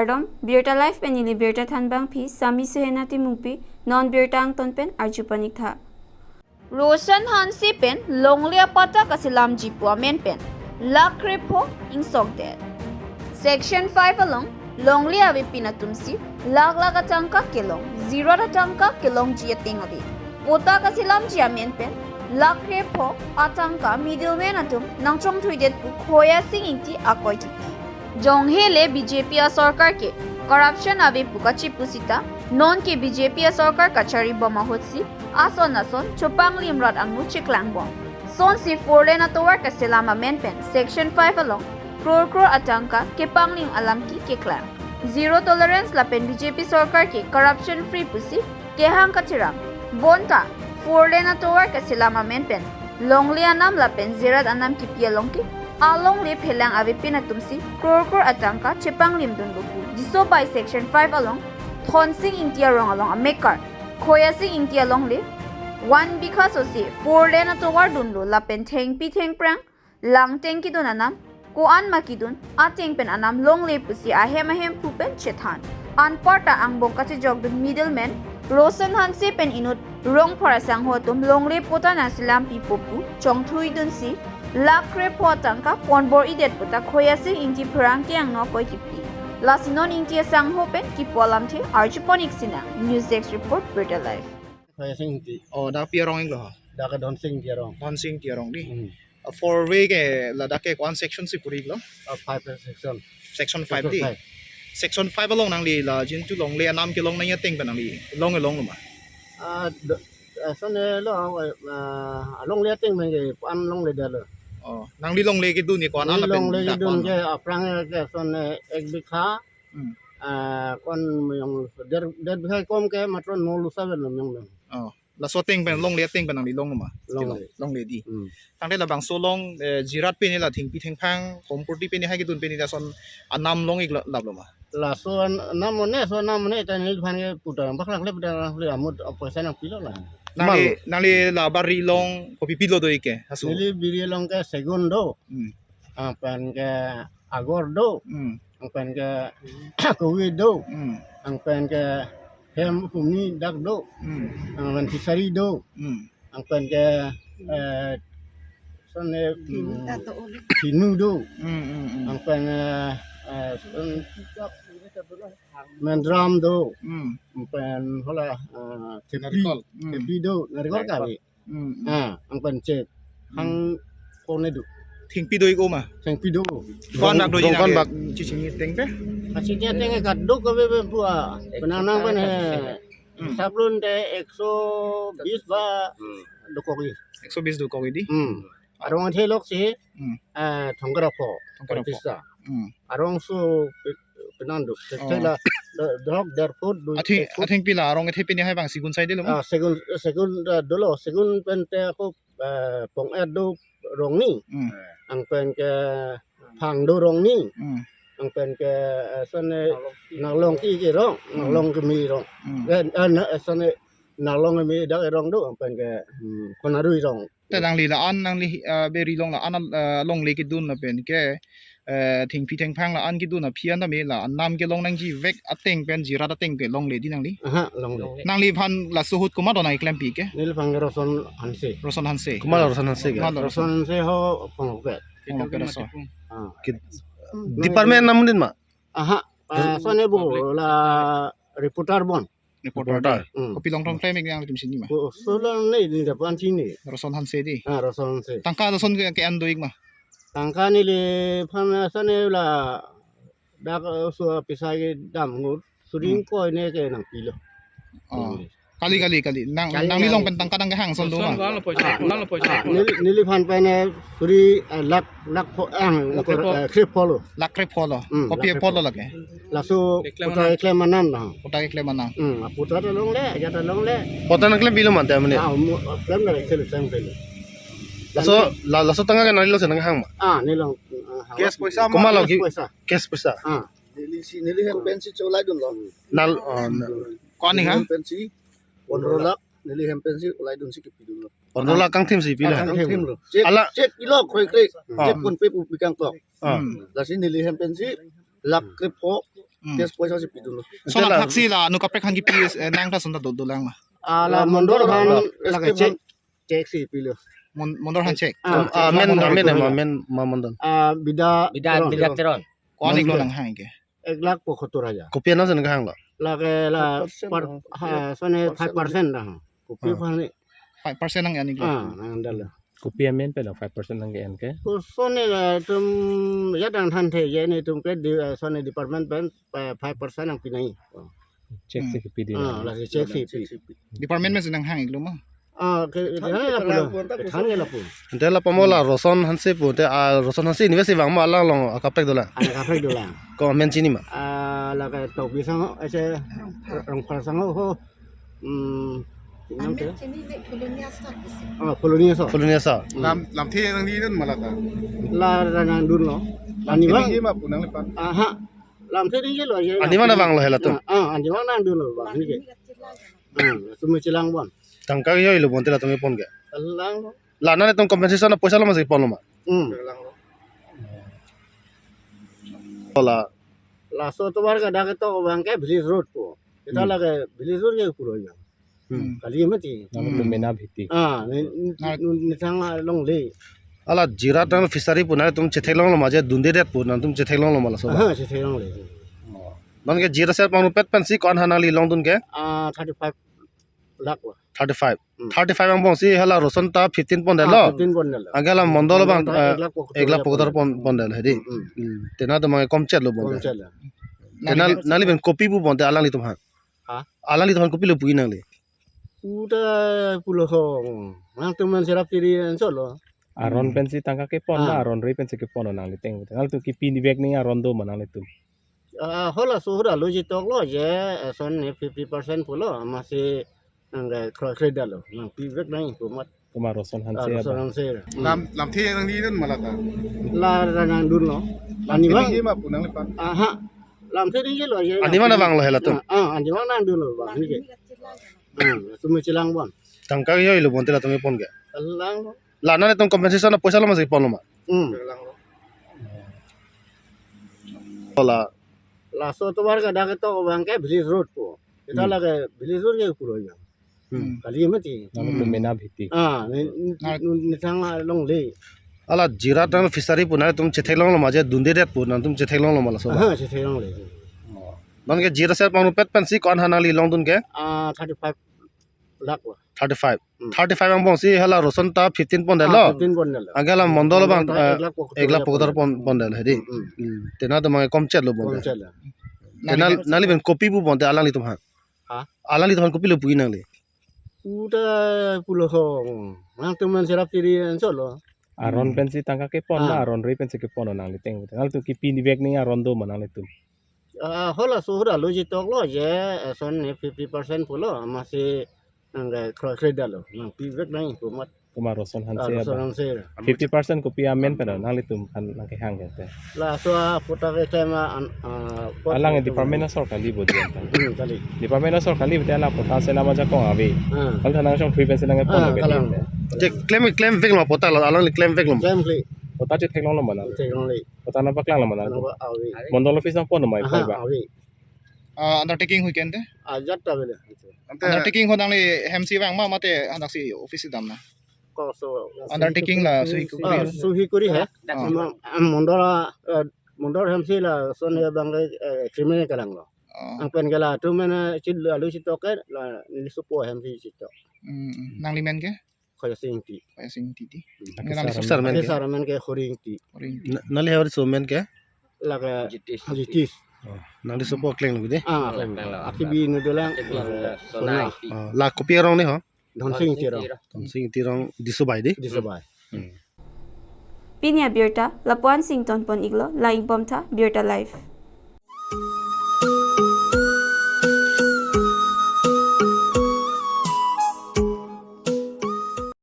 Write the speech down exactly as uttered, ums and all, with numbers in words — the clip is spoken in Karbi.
Kardom, Birta Live pen neli birta thanbangpi Sami Suhena Timungpi, non birta angton pen arjupon-ik tha. Roshan Hanse pen longle apatta kaselamji pu amen pen lakh krepho ingsokdet. Section five along longle avepin atumsi lakh lakh atangka kelong, jirat atangka kelongji ateng ave. Patta kaselamji amen pen lakh krepho atangka middleman atum nangchongthuidet pu Khoya Sing Ingti akoi kipi. Jonghe le B J P asorkar ke corruption ave pu kachipu sita, non ke B J P asorkar kacharibom ahutsi ason ason chopanglim rat angno cheklangbom. Sonsi four lane atovar kaselam amen pen Section five along crore crore atangka kepanglim alam ke keklang. Zero tolerance lapen B J P sorkar ke corruption free pusi kehang katheram. Bonta four lane atovar kaselam amen pen longle anam lapen jirat anam kipi along ke alongle phelang avepin atumsi crore crore atangka chepanglimdunlo pu. Jiso bai Section five along Thonsing Ingti arong along amekar Khoya Sing Ingti alongle one bigha sose four lane atovar dunlo lapen thengpi thengphrang langteng kedun anam, ko-an ma kedun, ateng pen anam longle pusi ahem ahemphu pen chethan. Anparta angbong kachejokdun middleman Roshan Hanse pen inut rongphar asangho atum longle patta nangselampipo pu chongthuidunsi lakh krepho atangka ponbor-idet puta Khoya Sing Ingti pherangke angno akoi kipi. Lasi non Ingti asangho pen kipu alamthe arjupon-ik sinang. News Desk Report, Birta Live. Khoya Sing Ingti. Oh, dak pi arong-iklo? Dak Thonsing Ingti arong. Thonsing Ingti arong di. Hmm. Uh, four way ke ladak ke ko-an section si puri-iklo? Uh, five section. Section five di. Section five. Section five along nangli la jintu longle anam kelong nangji ateng pen nangli long kelonglo ma? Ah, do-, eh, son, eh, lo, eh, ah, longle ateng pen ke ko-an longledetlo. Oh, nangli longle kedun ke ko-an? Neli ala pen longle dak kedun ko-an? Ke aphrang ke son, eh, ek bigha, Hmm. Ah, ko-an meyong der, der bigha kom ke matro nolu saben lo meyong meyong. Oh, laso ateng pen, longle ateng pen nangli longlo ma? Longle. Longle di. Hmm. Tangte labangso long, eh, jirat pen la thengpi thengphrang, kompurti pen hai kedun pen lason anam long-ik la-, laplo ma? Laso an-, anam one, so anam one ta neliphan ke putar bak lakh le putar le amut poisa nangpilo la. Nangli, nangli la bari long kopi pilo do-ik ke, aso? Neli biri long ke segun do. Hmm. Anpen ke agor do. Hmm. Anpen ke kowe do. Hmm. Anpen ke hem humi dak do. Hmm. Anpen fishery do. Hmm. Anpen ke, eh, son, eh, hmm, pinu do. Hmm, hmm, hmm. Anpen, eh, eh, son, mendram do. Hmm. Anpen hala, eh, thepi, narikol. Hmm. Thepi do, narikol kave. Hmm. Ah, anpen chek. Hmm. Hang kone do. Thengpi do-ik ma? Thengpi do. Ko-an bak do? Rong, rong ko-an bak? Chechini ateng pen? Chechini ateng ke kaduk kave pen pu a. Penang nang pen he. Hmm. Sablon te ekso bis ba. Hmm. Dokok-ik. Ekso bis dokok-ik di? Hmm. Arong athe lok si. Hmm. Eh, thongkra pho. Thongkra pho. Pisa. Hmm. Arong so pe-, penan do. Oh. Thela do-, dok der foot do. Athi, ek foot. Athengpi la arong athe pen hai bang segun saidelo ma? Ah, segun, segun, eh, dolo, segun pen te ako, eh, pong-et do rongni. Hmm. Anpen ke phang do rongni. Hmm. Anpen ke, eh, son, eh, naklong ke-ik rong, hmm, naklong keme rong. Hmm. Eh, eh, na, eh, son, eh, naklong keme dak rong do, anpen ke, hmm, konarui rong. Te nangli la-an, nangli, eh, biri long la-an, eh, longle kedun lapen ke, eh, thengpi thengphrang la-an kedun aphi an tame la anam kelong nangjivek ateng pen jirat ateng ke longle di nangli? Aha, longle. Nangliphan laso ahut komat do nangkeklempi ke? Neliphan ke Roshan Hanse. Roshan Hanse. Komat Roshan Hanse ke? Komat Roshan Hanse ho Phonglokpet. Phonglokpet aso. Ah. Ki-, department nam din ma? Aha, eh, son, eh, bo, public, la reporter bon. Reporter. Reporter. Hmm. Kopi long tong klem-ik nangtum chini ma? Ko, so long ne, ne dapan chini. Roshan Hanse di. Ah, Roshan Hanse. Tangka lason ke, ke-an do-ik ma? Tangka neliphan, eh, son, eh, la dak, eh, so pisa kedam ngur, suri ingkoi ne ke nangpilo. Oh. Hmm. Kali, kali, kali. Nang, kali, nangli long pen tangka nangkehang ason do ma? Neli, neliphan pen, eh, suri, eh, lakh, lakh pho, ang, lakh krepho. Eh, krepho lo. Lakh krepho lo. Hmm, kopi lakh krepho lo lake? Laso patta keklem anam na. Patta keklem anam. Hmm, patta ta longle, ajat ta longle. Patta nangklempilo mante mane? Ah, mo-, klem na, klem, klem, klem. Laso, la, laso tangka ke nangli lo si nangkehang ma? Ah, neli long, ah, cash poisa ma? Komat lo ki? Cash poisa. Cash poisa. Ah. Neli si, neli hem pensi cholai dunlo. Nal, oh, na. Ko-an ni ha? Neli hem pensi pondro lakh, neli hem pensi cholai dunsi kepi dunlo. Pondro lakh kangthim si pilo? Kangthim lo. Cheque, ala cheque pilo, kroi kroi. Ah. Cheque PhonePe pu pi kangtok. Ah. Hmm. Lasi neli hem pensi lakh krepho Hmm. Cash poisa si pidunlo. Lason athak si la nu kaprek aphan kipi, eh, nang ta lason ta do, dolang ma? Ah, la mondol aphan, la check, check si pilo. Mon-, mondol aphan check. Ah, ah, check. Amen, mondol amen, aphan. Amen, ma mondol. Ah, Bida, Bida Teron. Bida Teron. Ko-an ik lo nang hang ke? Ek lakh pochattor hajar. Kopi anam si nang hanglo? Lake la five percent, par, ha, lason five percent dah. Kopi aphan ni. Five percent nang-en iklo. Ah, nang-en dalo. Kopi amen pen five percent nang-en ke? Lason ni la itum ya dang than the, ya ni itum ke di, eh, lason ni department pen, eh, five percent nangpi nai. Check si kipi di. Ah, la check si pi. Department pen si nang hang iklo ma? Ah, ke, ke, kethan ke lapu. Kethan ke lapu. Ante la pamo la Roson Hanse pu, ante, ah, Roson Hanse anniversary vang ma, alang along, ah, kaprek dolang? Alang kaprek dolang. Ko amen chini ma? Ah, lake Tokbi Sangho, ese Rongphar Sangho ho. Hmm. Amen chini le Polonia Asar. Ah, Polonia Asar. Polonia Asar. Hmm. Lam, lamthe nanglidun ma la ta? La, la nangdunlo. Lamthe nangji ma pu nangliphan? Aha. Lamthe nangji lo je. Anima nangvanglo hela tum? Ah, ah, anima nangdunlo ba, ni ke. Hmm, latum chelang bon. Tangka kejoi lo bonte latum kepon ke? Langlo. La nanglitum compensation apoisa lo ma si ponlo ma? Hmm. La. Laso atovar ke dak ketok abang ke village road pu. Kita lake village road ke pulo ya. Hmm. Kali mati. Nang tu mena bhiti. Ah, ni, ni, ni, ni sang longle. Ala jira tang fishery pu nangtum chetheklonglo ma je dundedet pu nangtum chetheklonglo ma laso ba? Ah, chetheklongle. Oh. Non ke jira ser pangpet pen si ko-an aphan nangli longdun ke? Ah, thirty-five lakh wa. Thirty-five. Hmm. Thirty-five angbong si hala Roson ta fifteen pondetlo. Ah, fifteen pondetlo. Anke la mondol abang, eh, ek lakh pochattor, ek lakh pochattor pon, pondetlo hedi. Hmm, hmm. Hmm. Te nangtum abang komchet lo bonte. Komchet lo. Te nang, nangli pen kopi pu bonte alanglitum aphan? Ha? Alanglitum aphan kopilo puji nangli? Pu ta pulo ho. Nangtum man serap tiri ansolo. Aron pen si tangka kepon ma, ah, aron ri pen si kepon nangli teng. Nangtum kipi ni bag ni aron do ma nanglitum? Ah, hala so hura lo chetok lo je, eh, lason ni fifty percent pulo, masi nang ke kro kre dalo, nangpi bag nang pu mat. Komat Roson Hanse, ah, Roson Hanse. Hmm. Lam, lamthe nanglidun ma la ta? La, la nangdunlo. Lamthe nangji ma pu nangliphan? Aha. Lamthe nangji lo je. Anima nangvanglo hela tum? Ah, ah, anima nangdunlo ba, ni ke. Hmm, latum chelang bon. Tangka kejoi lo bonte latum kepon ke? Langlo. La nanglitum compensation apoisa lo ma si ponlo ma? Hmm. La. Laso atovar ke dak ketok abang ke village road pu. Kita lake village road ke pulo ya. Hmm. Kali mati. Nang tu mena bhiti. Ah, ni, ni, ni, ni sang longle. Ala jira tang fishery pu nangtum chetheklonglo ma je dundedet pu nangtum chetheklonglo ma laso ba? Ah, chetheklongle. Oh. Non ke jira ser pangpet pen si ko-an aphan nangli longdun ke? Ah, thirty-five lakh wa. Thirty-five. Hmm. Thirty-five angbong si hala Roson ta fifteen pondetlo. Ah, fifteen pondetlo. Anke la mondol abang, eh, ek lakh pochattor, ek lakh pochattor pon, pondetlo hedi. Hmm, hmm. Hmm. Te nangtum abang komchet lo bonte. Komchet lo. Te nang, nangli pen kopi pu bonte alanglitum aphan? Ha? Alanglitum aphan kopilo puji nangli? Pu ta pulo ho. Nangtum man serap tiri ansolo. Aron pen si tangka kepon ma, ah, aron ri pen si kepon nangli teng. Nangtum kipi ni bag ni aron do ma nanglitum? Ah, hala so hura lo chetok lo je, eh, lason ni fifty percent pulo, masi nang ke kro kre dalo, nangpi bag nang pu mat. Komat Roson Hanse, ah, Roson Hanse. Fifty percent kopi amen pen nanglitum aphan nang kehang ke te? Laso apatta keklem an, ah, alang department asor kali bodi anta. Hmm, kali. Department asor kali bodi ala patta si la maja kong ave. Ah. Kali thanang song thui pen si nang kepon, ah, ave kalang. Te klem, klem veklo patta lo, alangli klem veklo? Klem kali. Patta chetheklonglo ma nang? Chetheklongle. Patta nangpaklanglo ma nang? Nangpa ave. Mondol office nangponlo ma? Aha, ipai ba? Ave. Ah, undertaking hui ke ante? Ajat ta bele. Ante undertaking ho nangli hem si vang ma mate hadak si office damnang? Ko so. Undertaking la suhi kuri. Ah, suhi kuri he. Ah. Ama, ah, mondol, eh, mondol hem si lason abang, eh, criminal kalanglo. Ah. Anpen ke latum mena chil alu chetok ke la neli sopo hem si chetok. Hmm, hmm. Nangli men ke? Khorsing Ingti. Khorsing Ingti di. Hmm. Nangli sar, sar men ke? Sar men ke Khorsing Ingti. Khorsing Ingti. Na, nangli hawri so men ke? Lake Jitis. Jitis. Oh, nangli sopo akleng lo de? Ah, akleng. Akleng lo. Akibi nu dolang. Akleng lo. Sona. Sona. Oh, la kopi arong ni ho? Dhonsing Ingti arong. Dhonsing Ingti arong Disobai de? Disobai. Hmm. Pini abirta lapu-an si ingtonpon iklo, lang-ik bom tha, Birta Live.